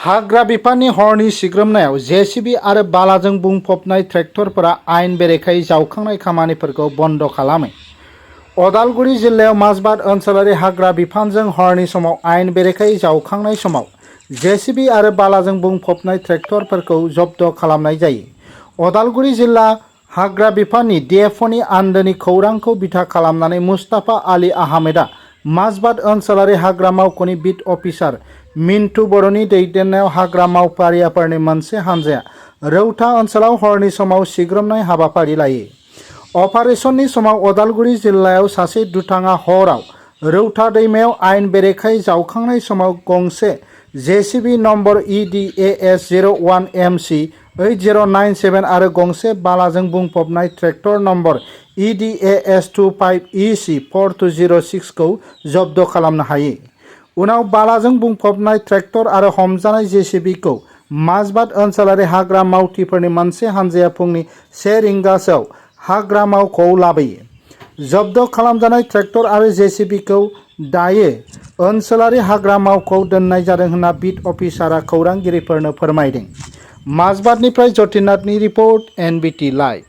हाग्रा बिफाननि हरनि सिग्रोमनायाव जेसिबि आरो बालाजों बुंफबनाय ट्रेक्टरफोरा आयेन बेरेखायै जावखांनाय खामानिफोरखौ बन्द खालामो। अदालगुरि जिल्लायाव माजबाद ओनसोलारि हाग्रा बिफानजों हरनि समाव आयेन बेरेखायै जावखांनाय समाव जेसिबि आरो बालाजों बुंफबनाय ट्रेक्टरफोरखौ जब्द खालामनाय जायो। अदालगुरि जिल्ला हाग्रा बिफाननि डिएफअनि आन्दोनि खौरांखौ बिथा खालामनानै मुस्ताफा आली आहमेदा माजबाद ओनसोलारि हाग्रा मावख'नि बिट अफिसार मिन्टु बर'नि दैदेननायाव हाग्रा मावफारियाफोरनि मोनसे हानजाया रौता ओनसोलाव हरनि समाव सिग्रोमनाय हाबाफारि लायो। अपारेशननि समाव अदालगुरि जिल्लायाव सासे दुथाङा हराव रौता दैमायाव आयेन बेरेखायै जावखांनाय समाव गंसे जेसिबि नम्बर EDAS 01 MC 8097 आरो गंसे बालाजों बुंफबनाय ट्रेक्टर नम्बर EDAS 25 EC 4206 खौ जब्द खालामनो हायो। उनाव बालाजों बुंफबनाय ट्रेक्टर आरो हमजानाय जेसिबिखौ माजबाद ओनसोलारि हाग्रा मावथिफोरनि मोनसे हानजाया फुंनि 1 रिंगासोआव हाग्रा मावख'आव लाबोयो। जब्द खालामजानाय ट्रेक्टर आरो जेसिबिखौ दायो ओनसोलारि हाग्रा मावख'आव दोननाय जादों होनना बिट अफिसारआ खौरांगिरिफोरनो फोरमायदों। माजबादनिफ्राय जतिनाथनि रिपर्ट NBT लाइभ।